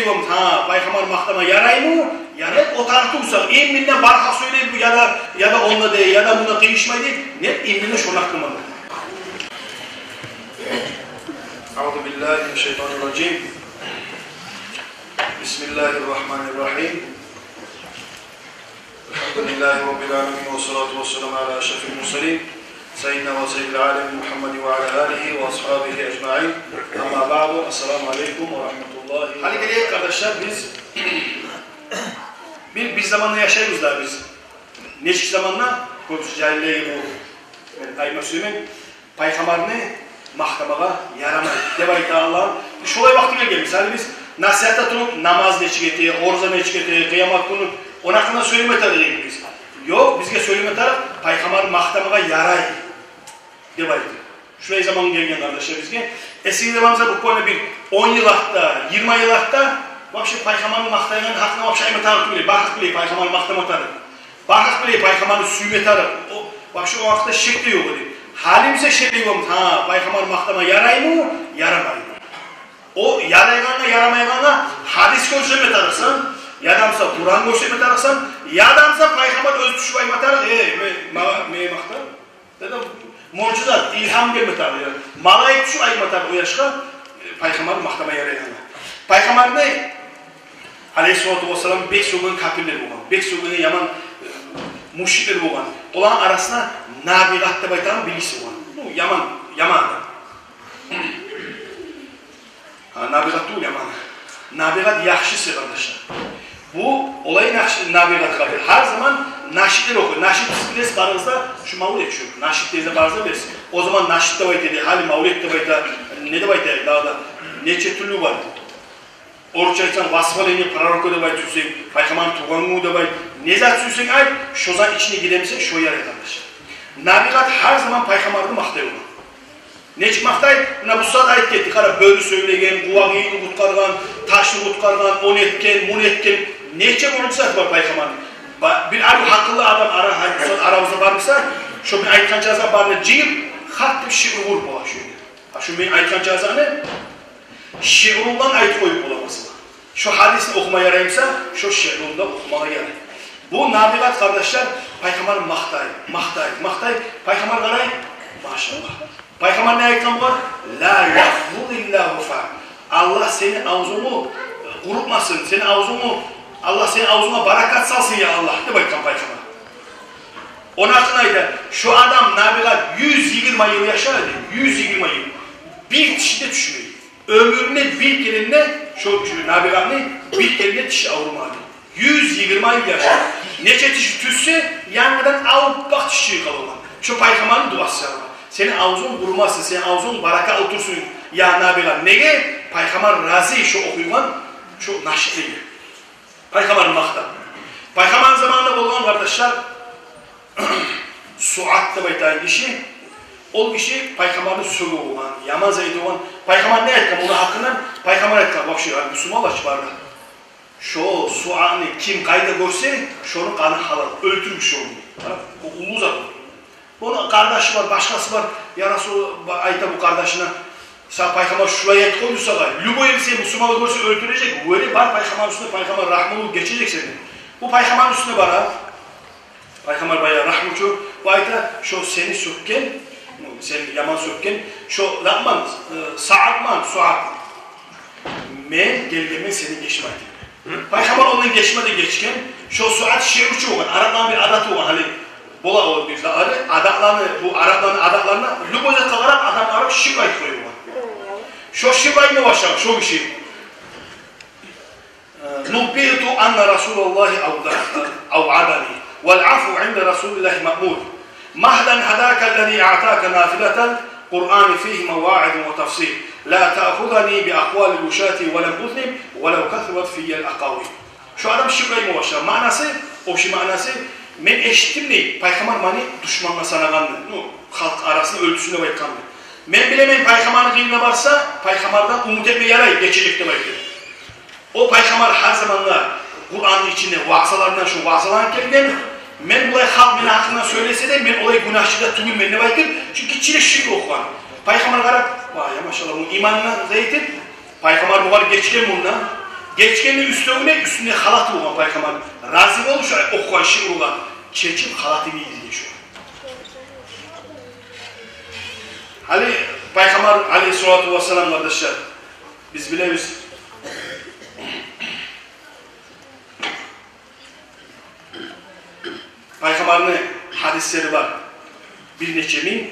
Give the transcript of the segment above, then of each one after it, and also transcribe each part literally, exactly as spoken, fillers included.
Гьа, пайхаммар макътама яраймы? Ярай. О тартыв буса, эминде бар гьакъ сёйлей бу, яда, яда онда дей, яда мунда къыйышмай дей. Не эминде шону гьакъында. أعوذ بالله من الشيطان الرجيم. بسم الله الرحمن الرحيم. الحمد لله رب العالمين، والصلاة والسلام على أشرف المرسلين، سيدنا وسيد العالمين محمد وعلى آله وأصحابه أجمعين. أما بعد، السلام عليكم ورحمة الله. Гьали гелейик, къардашлар, биз бир, бир заманда яшайбыз да биз. Нечик заманда? Кёбюсю жагьиллеге бу, мен айтма сюемен. Пайхаммарны макътамагъа ярамай деп айта Аллагь. Шолай вакъти гелген, мисал, биз насигьатда туруп, намаз нечик эте, ораза нечик эте, къыямат гюню, ону гьакъында сёйлеме тарыкъ эдик биз. Ёкъ, бизге сёйлеме тарыкъ, пайхаммарны макътамагъа ярай деп айтды. Шулай заман гелген, къардашлар, бизге. Эсигизде бармы, буквально бир он йыл артда, йигирма йыл артда вообще пайхаммарны макътайгъан гьакъында вообще айтма тарыкъ тюгюл эди. Бар гьакъ булай пайхаммарны макътама тарыкъ. Бар гьакъ булай пайхаммарны сюйме тарыкъ. О, вообще о вакътиде шек де ёкъ эди. Гьалимсе шек де ёкъ эди. Гьа, пайхаммар макътама яраймы, ярамаймы? О ярайгъангъа, ярамайгъангъа гьадис гёрсетме тарыкъсан, ядамса Къуран гёрсетме тарыкъсан, ядамса пайхаммар оьзю тюшюп айтма тарыкъ: «Эй, ме-, магъа, мени макъта». Яда муъжизат, илгьам гелме тарыкъ, я малайик тюшюп айтма тарыкъ о яшгъа, э, пайхаммарны макътама ярайгъангъа. Пайхаммарны, алейгьиссалату вассалам, бек сёгеген капирлер болгъан, бек сёгеген яман, э, мушриклер болгъан. Оланы арасында Набигъат деп айтагъан бириси болгъан. Ну, яман, яман адам. Гьа, Набигъат тюгюл яман. Набигъат яхшысы, къардашлар. Бу олай яхшы, Набигъат капир. Гьар заман нашидлер охуй. Нашид сиз билесиз, барыгъыз да, шу мавлет шу. Нашид десе барыгъыз да билесиз. О заман нашид деп айта эди, гьали мавлет деп айта, не деп айта, дагъы да нече тюрлю бар. Орусча айтсанг, восхваление пророка деп айт сюйсенг, пайхаммарны тувгъан гюню деп айт. Не зат сюйсенг айт, шо зат ичине гиремсе, шо ярай, къардашлар. Набигъат гьар заман пайхаммарны макътай болгъан. Нечик макътай? Муна бу сагьат айтып гетди. Къара, бёрю сёйлеген, къувагъыйны къутгъаргъан, ташны къутгъаргъан, ону этген, муну этген. Нече муъжизаты бар пайхаммарны. Ба-, бир арив гьакъыллы адам ара, гьа, бу сагьат арабызда бар буса, шо мен айтгъан чаза барны жыйып, хат деп шиъру къуруп бола шо. Гьа, шо мен айтгъан чазаны шиъру булан айтып къоюп бола, масала. Шо гьадисни охума ярай буса, шо шиъру да охумагъа ярай. Бу Набигъат, къардашлар, пайхаммарны макътай, макътай, макътай. Пайхаммар къарай, машаллагь. Пайхаммар не айтгъан бугъар? «Ла яхлулиллагьу фак». Аллагь сени авзунгну къурутмасын, сени авзунгну, Аллагь сени авзунга баракат салсын, я Аллагь, деп айтгъан пайхаммар. Ону гьакъында айта, шо адам, Набигъат, юз йигирма йыл яшай эди, юз йигирма йыл. Бир тиши де тюшмей. Оьмюрюнде бир керен де шо, шо Набигъатны бир керен де тиши аврумады. Юз йигирма йыл яшай. Нече тиши тюшсе, янгыдан аппакъ тиши къала болгъан. Шо пайхаммарны дуасы саялы. Сени авзунг къурумасын, сени авзунг баракатлы турсун, я Набигъат. Неге? Пайхаммар рази шо охуйгъан шо нашидлеге. Пайхаммарны макътап. Пайхаммарны заманында болгъан, къардашлар, Суат деп айтагъан гиши, ол гиши пайхаммарны сёге болгъан, яман зат айта болгъан. Пайхаммар не айтгъан ону гьакъындан? Пайхаммар айтгъан, вообще, гьали бусурманлар чы бары да. Шо Суатны ким къайда гёрсе, шону къаны гьалал, оьлтюрюгюз шону. Къара, о уллу зат. Ону къардашы бар, башгъасы бар. Я Расул, ба-, айта бу къардашына: «Сагъа пайхаммар шулай айтып къойду сагъа. Любой сени бусурманлар гёрсе, оьлтюрежек. Оьре бар пайхаммарны уьстюне, пайхаммар рагьмулу, гечежек сени». Бу пайхаммарны уьстюне бара. Пайхаммар баягъы рагьмучу. Бу айта: «Шо сени сёкген, ну, сени яман сёкген, шо Лакъман, э, Саатман, Суат. Мен гелгенмен сени гечме», — деп. Пайхаммар ондан гечме де гечген. Шо Суат шиъручу болгъан, арапланы бир адаты болгъан, гьали бола о бир затлары, адатланы, бу арапланы адатларына, любой затгъа къарап, адам къарап шиъру айтып къоя болгъан. Шо шиъру айтма башлагъан шо гиши: «Нуббиъту анна Расулаллагьи авъада-, авъадани, вал афву инда Расулиллагьи маъмур. Магьлан гьадака ллази аътака нафилатал Къуръани фигьи маваъизун ва тафсир. Ла таъхузани би акъвалил вушати ва лам узниб, ва лав касурат фийял акъавил». Шо адам шиъру айтма башлагъан. Маънасы, общий маънасы: «Мен эшитдим, — дей, — пайхаммар мени душмангъа санагъанны, ну, халкъ арасында оьлтюрсюн деп айтгъанны. Мен билемен, пайхаммарны къырыйына барса, пайхаммардан умут этме ярай, гечежек деп айтып. О пайхаммар гьар заманда Къуранны ичинде ваъзаларындан шо ваъзалар гелген. Мен булай халкъ мени гьакъымдан сёйлесе де, мен олай гюнагьчы да тюгюлмен», — деп айтып, чюнки чире шиъру охугъан. Пайхаммар къарап: «Вай, я машаллагь, бу иманына зайып этип, пайхаммар бугъар гечген мундан, Гечгенни уьстевюне, уьстюнде халаты болгъан пайхаммар. Рази болуп шо охугъан шиъру чечип, халаты гийгизген шо. Гьали пайхаммар алейгьиссалату вассалам, къардашлар, биз билебиз, пайхаммарны гьадислери бар бир нече минг.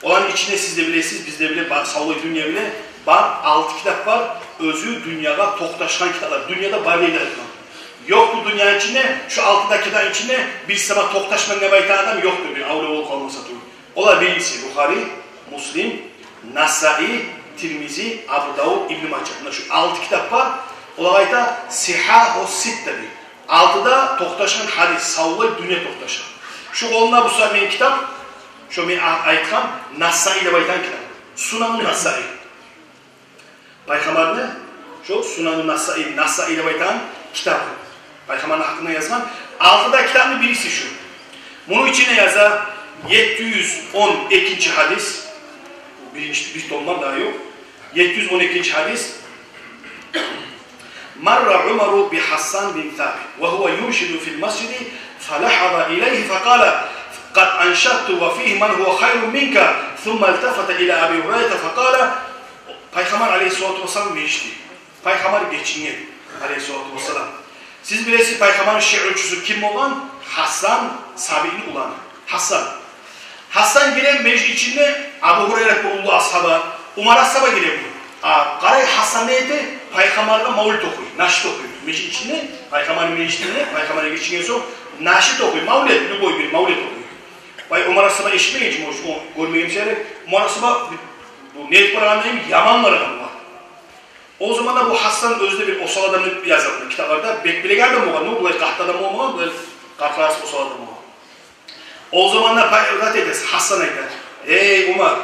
Оланы ичинде, сиз де билесиз, биз де биле, ба-, савлай дюнья биле, бар, алты китап бар, оьзю дюньягъа токъташгъан китаплар, дюньяда бар дейлер. Ёкъ бу дюньяны ичинде, шу алты да китап ичинде бир сама токъташмагъан деп айтагъан адам ёкъдур, бир авлия болуп къалмаса туруп. Олар, биринчиси, Бухари, Муслим, Насаи, Тирмизи, Абу Давуд, Ибн Мажа. Муна шу алты китап бар. Олагъа айта сихагьу ситта дей. Алты да токъташгъан гьадис, савлай дюнья токъташгъан. Шу къолумда буса мени китап, шо мен а-, айтгъан Насаи деп айтагъан китап. Сунану Насаи. Пайхаммарны, шо Сунану Насаи, Насаи деп айтагъан китабы. Пайхаммарны гьакъында язгъан алты да китапны бириси шу. Муну ичинде яза етти юз он экинчи гьадис. Бу биринчи, бир том бар, дагъы ёкъ. Етти юз он экинчи гьадис. Марра Умару би Гьассан бин Сабит, ва гьува юншиду фил масжиди, фалагьаза илайгьи факъала: «Къад аншадту ва фигьи ман гьува хайрун минка». Сумма илтафата ила Аби Гьурайрата факъала, Пайхаммар алейгьиссалату вассалам межитде. Пайхаммар гечинген, алейгьиссалату вассалам. Сиз билесиз, пайхаммарны шиъручусу ким болгъан? Гьассан, Сабитни уланы. Гьассан. Гьассан гире межит ичинде, Абу Гьурайра, бу уллу асгьаба, Умар асгьаба гире бу. А, къарай, Гьассан не эте? Пайхаммаргъа мавлид охуй, нашид охуй. Межит ичинде, пайхаммарны межитинде, пайхаммар гечинген сонг нашид охуй, мавлид, любой бир мавлид охуй. Вай, Умар асгьаба эшитмеген чи, может, о гёрмеген чи. Умар асгьаба бу не этип барагъанын яман къарагъан бу. О заманда бу Гьассан оьзю де бир осал адам деп яза китапларда. Бек билеген адам болгъан, ну, булай къатты адам болмагъан, булай къаркъарасы осал адам болгъан. О заманда пай-, зат этеси, Гьассан айта: «Эй, Умар,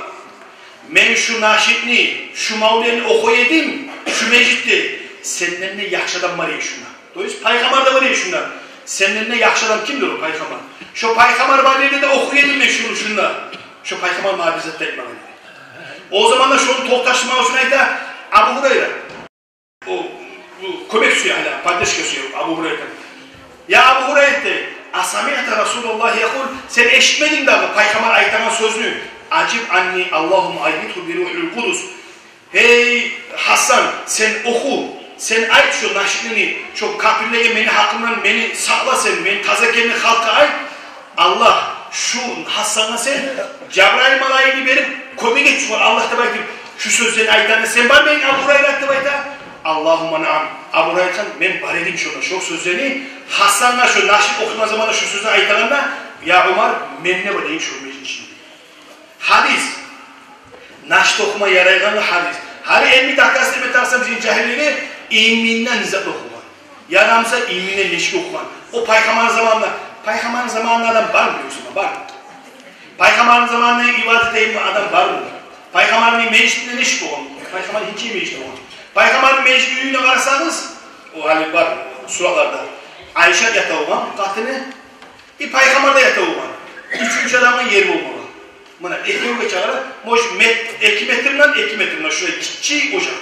мен шу нашидни, шу мавлидни охуй эдим шу межитде, сенден де яхшы адам бар эди шунда». То есть пайхаммар да бар эди шунда. Сенден де яхшы адам кимдир о? Пайхаммар. Шо пайхаммар бар ерде де охуй эдим мен шуну шунда. Шо пайхаммар магъа бир зат да айтмагъан эди. О заманда шону токъташдырмакъ учун айта Абу Гьурайра. О, бу кёмек сюе гьали, поддержка сюе Абу Гьурайрадан. Я Абу Гьурайра, дей, асамиъта Расулаллагь якъул, сен эшитмединг дагъы пайхаммар айтагъан сёзню? Ажиб анни, Аллагьумма аййидгьу би рухил къудус. Гьей, Гьассан, сен оху, сен айт шо нашидни, шо капирлеге мени гьакъымдан мени сакъла сен, мени таза экенни халкъгъа айт. Аллагь, шу Гьассангъа сен Жабрайыл малайикни берип, кёмек эт шогъар, Аллагь, деп айтып, шу сёзлени айтагъанда сен бармы эдинг, Абу Гьурайра, деп айта. Аллагьумма наам. Абу Гьурайра айтгъан: мен бар эдим шонда. Шо сёзлени Гьассангъа шо нашид охуйгъан заманда шо сёзлени айтагъанда, я Умар, мен де бар эдим шо межитни ичинде. Гьадис. Нашид охума ярайгъангъа гьадис. Гьали энни доказ этме тарыкъсан бизин жагьиллеге, иминден не зат охугъан. Ярамаса, иминден нечик охугъан. О пайхаммарны заманында, пайхаммарны заманында адам бармы ёкъса, бар? Пайхаммарны заманында ибадат этеген адам бармы? Пайхаммарны межитинде нечик болгъан? Пайхаммарны нечик межити болгъан? Пайхаммарны межит, уьюне къарасагъыз, о гьали бар суратларда. Айшат ята болгъан, къатыны, и пайхаммар да ята болгъан. Уьчюнчю адамгъа ер болмагъан. Муна экевге чакъыра, может, мет-, эки метрден эки метр, муна шулай гиччи ожакъ.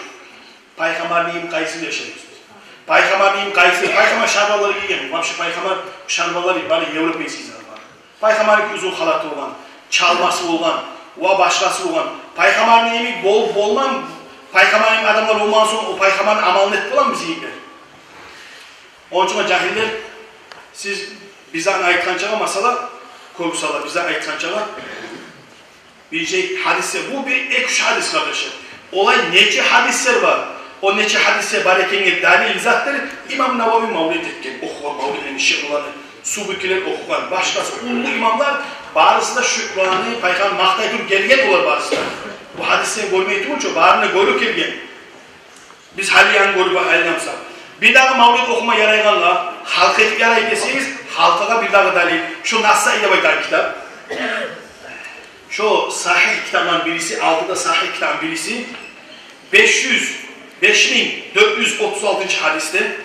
Пайхаммарны йимик къайсыр яшайбыз биз? Пайхаммарны йимик къайсыр, пайхаммар шарбалар гийген, вообще пайхаммар шарбалар бары европейский зат бар. Пайхаммарны узун халаты болгъан, чалмасы болгъан, ва башгъасы болгъан. Пайхаммарны йимик бол-, болман, пайхаммарны йимик адамлар болмагъан сонг, о пайхаммарны амалын этип боламы биз йимиклер? Ону учун, жагьиллер, сиз бизге айтгъанчагъа, масала, кёп сала бизге айтгъанчагъа, бир нече гьадислер, бу бир эки-уьч гьадис, къардашлар. Олай нече гьадислер бар. О нече гьадислер бар экенге далил затдыр имам Навави мавлид этген, охугъан мавлидни, шиъруланы, субкилер охугъан, башгъасы уллу имамлар, барысы да шиъруланы, пайхаммарны макътай туруп гелген олар барысы да. Бу гьадислени гёрмей тюгюл чю, барын да гёрюп гелген. Биз гьали янгы гёрюп айланамса. Бир дагъы мавлид охума ярайгъангъа, халкъ этип ярай десегиз, халкъгъа бир дагъы далил. Шо Насаи деп айтагъан китап. Шо сагьигь китапланы бириси, алты да сагьигь китапланы бириси. Беш юз, беш минг дёрт юз отуз алтынчы гьадисде.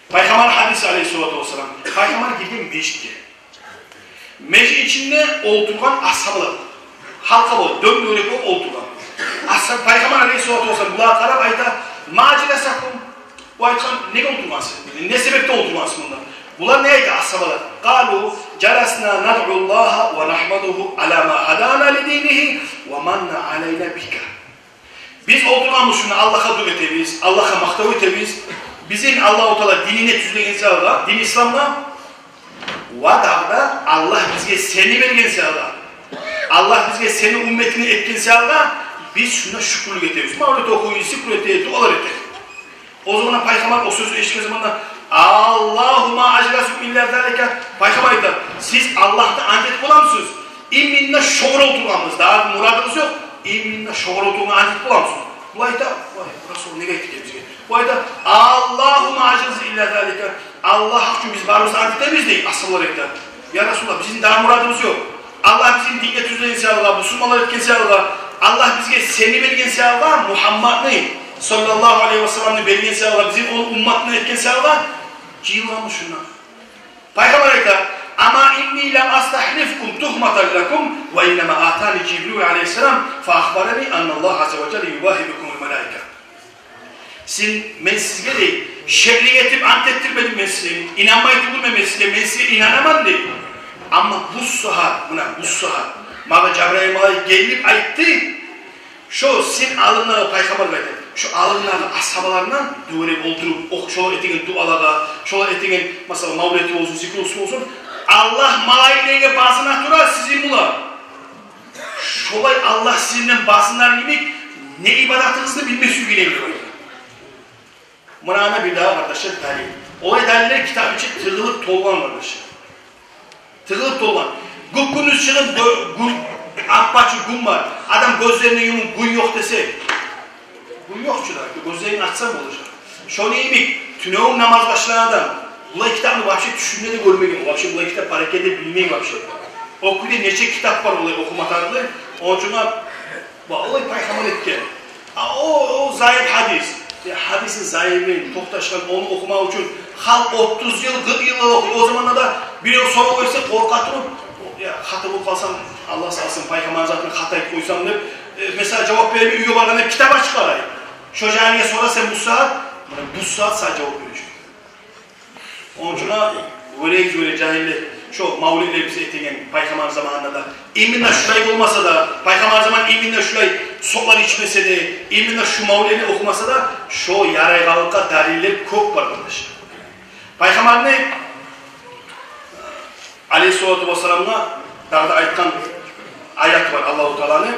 Пайхаммар гьадиси, алейгьиссалату вассалам. Пайхаммар гирген межитге. Межит ичинде олтургъан асгьабалар. Гьалкъа болуп, дёнгерек болуп олтургъан. Асгьаб, пайхаммар алейгьиссалату вассалам булагъа къарап айта: «Ма ажласакум?» Бу айтгъан: «Неге олтургъансыз? Не себепден олтургъансыз мунда?» Булар не айта, асгьабалар? «Къалу жаласна надъу Аллагьа ва нагьмадугьу ала ма гьадана ли динигьи ва манна алайна бика». Биз олтургъанбыз шунда, Аллагьгъа дуа этебиз, Аллагьгъа макътав этебиз. Бизин Аллагьу Таала динине тюзлеген саялы, дин Исламгъа, ва дагъы да Аллагь бизге сени берген саялы, Аллагь бизге сени умматынг этген саялы, биз шунда шюкюрлюк этебиз. Мавлет охуйбуз, зикру этебиз, дуалар этебиз. О заманда пайхаммар о сёзню эшитген заманда: «Аллагьу ма ажласакум илла залика». Пайхаммар айта: «Сиз Аллагьда ант этип боламысыз? Именно шогъар олтургъанбыз, дагъы мурадыбыз ёкъ. Именно шогъар олтургъангъа ант этип боламысыз?» Бу айта: «Вай, Расул неге айтды экен бизге?» Бу айта: «Аллагьу ма ажласакум илла залика». Аллагь гьакъ учун биз барыбыз ант этебиз, дей, асгьабалар айта. Я Расулаллагь, бизин дагъы мурадыбыз ёкъ. Аллагь бизин динге тюзлеген саялы, бусурманлар этген саялы, Аллагь бизге сени берген саялы, Мугьаммадны, саллаллагьу алайгьи ва салламны берген саялы, бизин ону умматындан этген саялы, жыйылгъанбыз шунда. Пайхаммар айта: «Ама инни лам астагьлифкум тугьматан лакум, ва иннама атани Жибрил алайгьиссалам, фа ахбарани анна Аллагьа азза ва жалла юбагьи бикумул малаика». Сиз, мен сизге, дей, шеклик этип ант этдирмедим мен сизге, инанмай тюгюлмен мен сизге, мен сизге инанаман, дей. Амма бу сагьат, муна бу сагьат магъа Жабрайыл малайик гелип айтды, шо сен алимлеге, пайхаммаргъа айта, шо алимлени асгьабаларына дёгерек олтуруп, оху, шолар этеген дуалагъа, шолар этеген, масала, мавлети болсун, зикрусу болсун, Аллагь малайиклеге базына тура сизин булар. Шолай Аллагь сизин булан базынар йимик, не ибадатыгъызны билме сюйген эди деп айта. Муна ана бир дагъы, къардашлар, далил. Олай далиллер китап ичи тыгъылып толгъан, къардашлар. Тыгъылып толгъан. Гюп-гюндюз чыгъып, гё-, гюн, ап-ачыкъ гюн бар. Адам гёзлерин юмуп, гюн ёкъ десе, гюн ёкъ чу да, гёзлерин ачсанг болажакъ. Шону йимик, тюнегюн намаз башлагъан адам булай китапны вообще тюшюнде де гёрмеген, вообще булай китап бар экенни де билмей вообще. О кюйде нече китап бар олай охума тарыкълы. Ону учун Ва олай пайхаммар этген. А о, о заиф гьадис. Я, гьадисни заифин, токъташгъан, ону охумакъ учун халкъ отуз йыл, къыркъ йыллар охуй. О заманда да бирев сорав къойса, къоркъа туруп, я, хата болуп къалсам, Аллагь сакъласын, пайхаммар затын хата этип къойсам деп, э, масала, жавап бермей, уьйге баргъанда китап ачып къарай. Шо жагьилге сора сен бу сагьат, муна бу сагьат сагъа жавап бережек. Ону учун да, гёрегиз, гёре жагьиллер, шо мавлетлер биз этеген пайхаммар заманында да, именно шулай болмаса да, пайхаммар заман именно шулай соклар ичмесе де, именно шу мавлетни охумаса да, шо ярайгъанлыкъгъа далиллер кёп бар, къардашлар. Пайхаммарны алейгьиссалату вассаламгъа дагъы да айтгъан аяты бар Аллагьу Тааланы.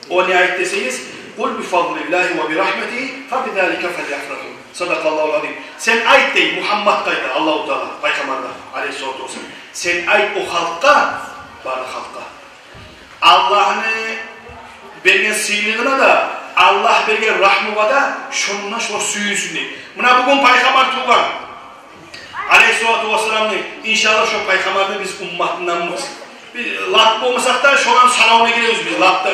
О не айт десегиз: «Къул би фадлиллагьи ва би рагьматигьи фа би залика фальяфрагьу». Садакъаллагьул азим. Сен айт, дей Мугьаммадгъа, айта Аллагьу Таала пайхаммаргъа, алейгьиссалату вассалам. Сен айт о халкъгъа, бары халкъгъа, Аллагьны берген сыйлыгъына да, Аллагь берген рагьмугъа да, шондан шолар сююнсюн, дей. Муна бугюн пайхаммар тувгъан, алейгьиссалату вассаламны, иншаллагь, шо пайхаммарны биз умматынданбыз. Биз лап болмасакъ да, шоланы санавуна гиребиз биз, лап да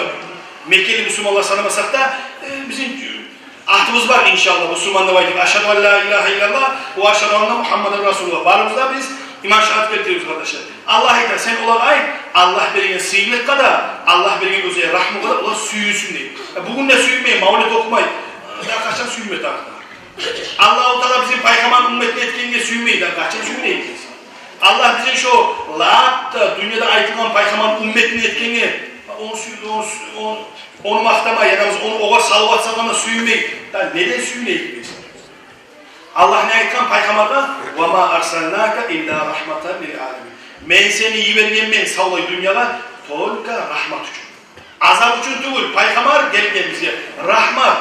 мекенли бусурманлар санамасакъ да, э, бизин атыбыз бар, иншаллагь, бусурман деп айтып, «Ашгьаду ан ла илагьа иллаллагь ва ашгьаду анна Мугьаммадан расулуллагь». Барыбыз да биз иман шагьадат гелтиребиз, къардашлар. Аллагь айта, сен олагъа айт, Аллагь берген сыйлыкъгъа да, Аллагь берген оьзге рагьмугъа да олар сююнсюн, дей. Э, бугюн де сююнмей, мавлет охумай, дагъы къачан сююнме тарыкъ? Аллагьу Таала бизин пайхаммар умматны этгенге сююнмей, дагъы къачан сююнейик биз? Аллагь бизин шо лап да дюньяда айтылгъан пайхаммар умматны этгенге, ону сюю-, ону сю-, ону, ону макътамай, яда биз ону, огъар салават салгъанда сююнмей, дагъы неден сююнейик биз? Аллагь не айтгъан пайхаммаргъа? «Ва ма арсалнака илла рагьматан лил аламин». Мен сени йибергенмен савлай дюньягъа только рагьмат учун. Азап учун тюгюл, пайхаммар гелген бизге рагьмат.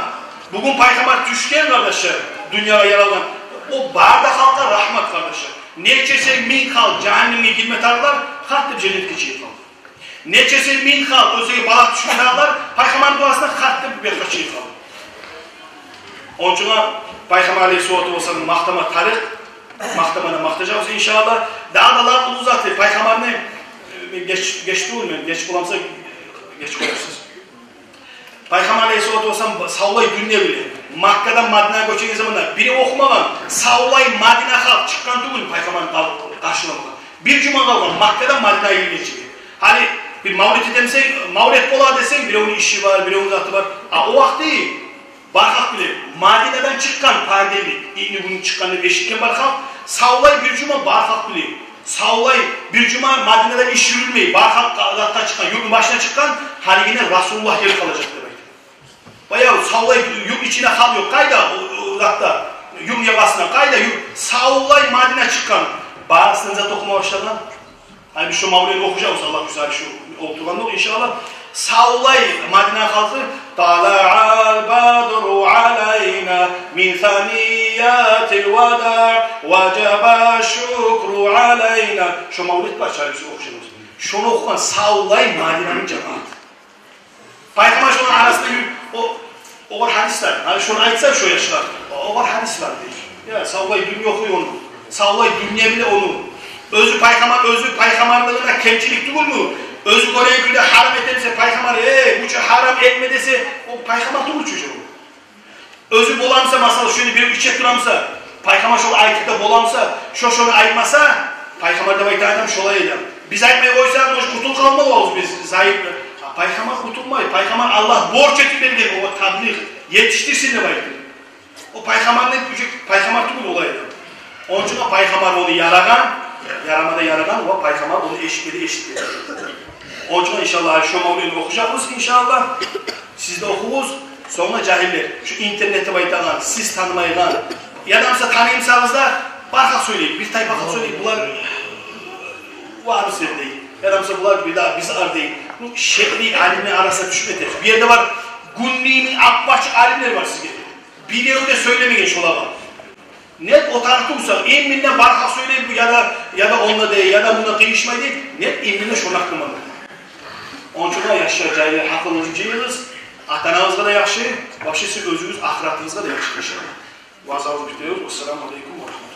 Бугюн пайхаммар тюшген, къардашлар, дюньягъа яралгъан. О бары да халкъгъа рагьмат, къардашлар. Нечесе минг халкъ жагьаннемге гирме тарыкълар, хатта женнетге чыгъып къалды. Нечесе минг халкъ оьзлеге балагь тюшме тарыкълар, пайхаммарны дуасына хатта бир бекъа чыгъып къалды. Ону учун пайхаммар алейгьиссалату вассаламны макътама тарыкъ, макътама да макътажакъбыз, иншаллагь. Дагъы да лап уллу заты, пайхаммарны, э, мен геч, геч тюгюл, мен геч боламса, геч къоярсыз. Пайхаммар алейгьиссалату вассалам савлай дюнья биле Маккадан Мадинагъа гёчеген заманда бирев охумагъан, савлай Мадина халкъ чыкъгъан тюгюл пайхаммарны къар-, къаршыламагъа. Бир жума къалгъан Маккадан Мадинагъа гелгинче. Гьали бир мавлет этемисен, мавлет бола десенг, биревню иши бар, биревню заты бар. А о вакъти Бар халкъ биле, Мадинадан чыкъгъан понедельник, итни гюню чыкъгъан деп эшитген бар халкъ. Савлай бир жума бар халкъ биле. Савлай бир жума Мадинада иш юрюлмей, бар халкъ затгъа чыкъгъан, юртну башына чыкъгъан, гьалиги Расулуллагь гелип къалажакъ деп айтып. Баягъы савлай юрт ичине халкъ ёкъ. Къайда о, о затда, юрт ягъасына, къайда юрт? Савлай Мадина чыкъгъан. Барысына зат охума башлагъан. Гьали биз шо мавлетни охужакъбыз, Аллагь буюрса, гьали шо олтургъанда, иншаллагь. Савлай Мадина халкъы: «Талаъал бадру алайна мин саниятил вадаъ, важаба шукру алайна». Шо мавлет бар, гьали биз охужакъбыз. Шону охугъан савлай Мадинаны жамааты. Пайхаммар шоланы арасында юрюп, о, огъар гьадис бар. Гьали шону айтса шо яшлар, о, огъар гьадис бар дей. Я, савлай дюнья охуй ону. Савлай дюнья биле ону. Оьзю пайхаммар, оьзю пайхаммарлыгъына кемчилик тюгюлмю? Оьзю гёреген кюйде гьарам этемсе, пайхаммар: «Эй, бу чу гьарам, этме», — десе, о пайхаммар тюгюл чю о. Оьзю боламса, масала, шону бир иче турамса, пайхаммар шолай айтып да боламса, шо шону айтмаса, пайхаммар деп айтагъан адам шолай адам. Биз айтмай къойсакъ, может, къутулуп къалмагъа болабыз биз, зайып. А пайхаммар къутулмай. Пайхаммар Аллагь борч этип берген, о таблигъ, етишдирсин деп айтды. О пайхаммарны, уже пайхаммар тюгюл олай адам. Ону учун пайхаммар ону ярагъан, ярама да ярагъан, ва пайхаммар ону эшитмеди, эшитмеди. Ону учун, иншаллагь, шо мавлетни охужакъбыз, иншаллагь. Сиз де охугъуз, сонг да жагьиллер, шу интернет деп айтагъан, сиз танымайгъан, яда буса таныймысагъыз да, бар халкъ сёйлей, бир тайпа халкъ сёйлей, булар вагьабист дей, яда буса булар бидагъ, бидъагъ дей. Бу шекли алимлени арасына тюшмей этерсиз. Бу ерде бар, гюнню йимик аппачыкъ алимлер бар сизге. Бирев де сёйлемеген шолагъа. Нет, о тартывсал, именно бар халкъ сёйлей бу, яда, яда онда дей, яда мунда къыйышмай дей. Нет, именно шону гьакъында. Ону учун да, яшлар, жагьиллер, гьакъылыгъызны жыйыгъыз, ата-анагъызгъа да яхшы, вообще сиз оьзюгюз ахыратыгъызгъа да яхшы, иншаллагь. Ваазыбызны битиребиз. Вассаламу алейкум ва рагьматуллагь.